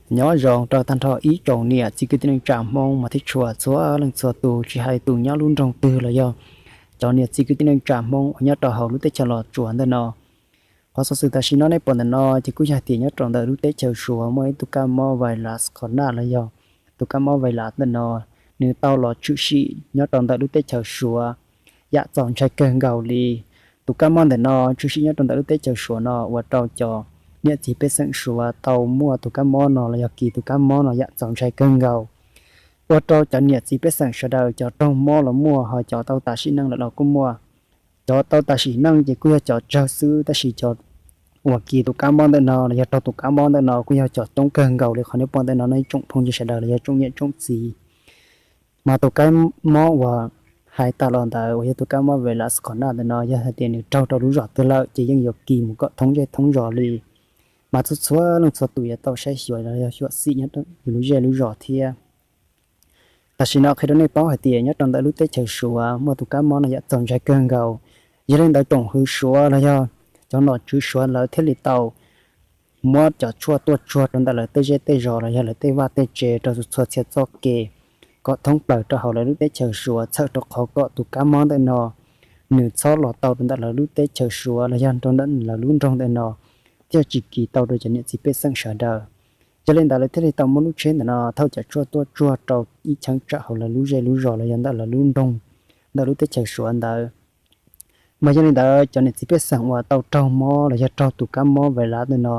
Nyob zoo rau tag nrho ib tsoom niam txiv kwv tij neej tsa Hmoob mas thiab tshua txhua leej txhua tus, tsis hais tus nyob lub nroog twg los yog cov niam txiv kwv tij neej tsa Hmoob uas nyob rau hauv lub teb chaws Los Tsuas ntawm no. Qhov xov xwm tam sim no nej pom ntawm no ces kuj yog tias nyob rau ntawm lub teb chaws Suav muaj ib tug kab mob vais las khov naj los yog tus kab mob vais las ntawm no, nws tau los tshwm sim nyob rau ntawm lub teb chaws Suav yam txaus ntshai kawg nkaus li. Tus kab mob ntawm no tshwm sim nyob rau ntawm lub teb chaws Suav no ua rau cov niam txiv pej xeem Suav tau muaj tus kab mob no los yog kis tus kab mob no yam txaus ntshai kawg nkaus, ua rau cov niam txiv pej xeem sawv daws cov raug mob los muaj, ho cov tau tas sim neej lawm los kuj muaj. Cov tau tas sim neej ces kuj yog cov tsawg xwb, tab sis cov uas kis tus kab mob ntawm no los yog raug tus kab mob ntawm no kuj yog cov coob kawg nkaus li. Qhov nej pom ntawm no nej tsoom phooj ywg sawv daws los yog tsoom niam tsoom txiv, mas tus kab mob uas hais tas los ntawd uas yog tus kab mob vais las khov naj ntawm no yog hais tias nws raug rau lub zos twg lawm ces yeej yuav kis mus kom thoob zej thoob zos li. Mas txhua txhua leej txhua tus yuav tau saib xyuas los yog xyuam xim nyob yus lub zej lub zos thiab. Tam sim no qhia rau nej paub hais tias nyob rau ntawm lub teb chaws Suav muaj tus kab mob no yam txaus ntshai kawg nkaus. Yog li ntawd tsoom hwv Suav los yog cov nom tswv Suav lawv thiaj li tau muab cov tshuaj tuaj tsuag rau ntawm lawv tej zej tej zos los yog lawv tej vaj tej tsev rau txhua txhua txhia txoj kev kom thoob plaws rau hauv lawv lub teb chaws Suav txhawm rau qhov kom tus kab mob ntawm no nws txhob los tau rau ntawm lawv lub teb chaws Suav los yog rau ntawm lawv lub nroog ntawm no, thiaj tsis kis tau rau cov niam txiv pej xeem sawv daws. Yog li ntawd lawv thiaj li tau muab lub tsheb ntawm no thauj cov tshuaj tuaj tsuag rau ib cheeb tsam hauv lawv lub zej lub zos los yog ntawm lawv lub nroog ntawm lub teb chaws Suav ntawd. Mas yog li ntawd cov niam txiv pej xeem uas tau raug mob los yog raug tus kab mob vais las ntawm no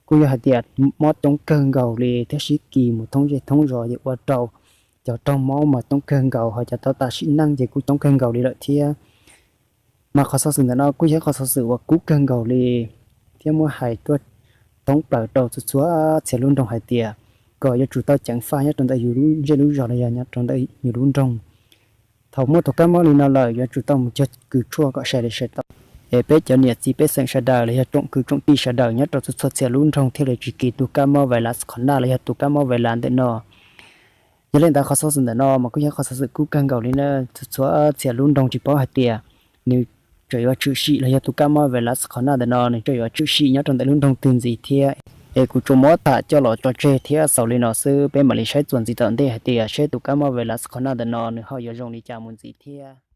kuj yog hais tias mob coob kawg nkaus li thiab sib kis mus thoob zej thoob zos, ces ua rau cov raug mob mas coob kawg nkaus, ho cov tau tas sim neej ces kuj coob kawg nkaus li lawm thiab. Mas qhov xov xwm ntawm no kuj yog ib qhov xov xwm uas kub kawg nkaus li thiab muab hais tuaj thoob plaws rau txhua txhua txhia lub nroog hais tias kom yuav tsum tau ceev faj nyob rau ntawm yus lub zej lub zos los yog nyob rau ntawm yus lub nroog. Thaum muaj tus kab mob li no lawm yuav tsum tau mus cog kws tshuaj kom sai li sai tau. Es peb cov niam txiv pej xeem sawv daws los yog tsoom kwv tsoom tij sawv daws nyob rau txhua txhua txhia lub nroog thiaj li tsis kis tus kab mob vais las khov naj los yog tus kab mob vais las ntawm no. Yog li ntawd qhov xov xwm ntawm no mas kuj yog qhov xov xwm kub kawg nkaus li na. Txhua txhua txhia lub nroog tsis paub hais tias nws tseem yuav tshwm sim los yog tus kab mob vais las khov naj ntawm no nws tseem yuav tshwm sim nyob rau ntawm lub nroog twg ntxiv thiab. Es kuv tsuas muab tham coj los tso tseg thiab xaus li no xwb, peb mam li saib txuas ntxiv tom ntej hais tias seb tus kab mob vais las khov naj ntawm no nws ho yuav zoo li cas mus ntxiv thiab.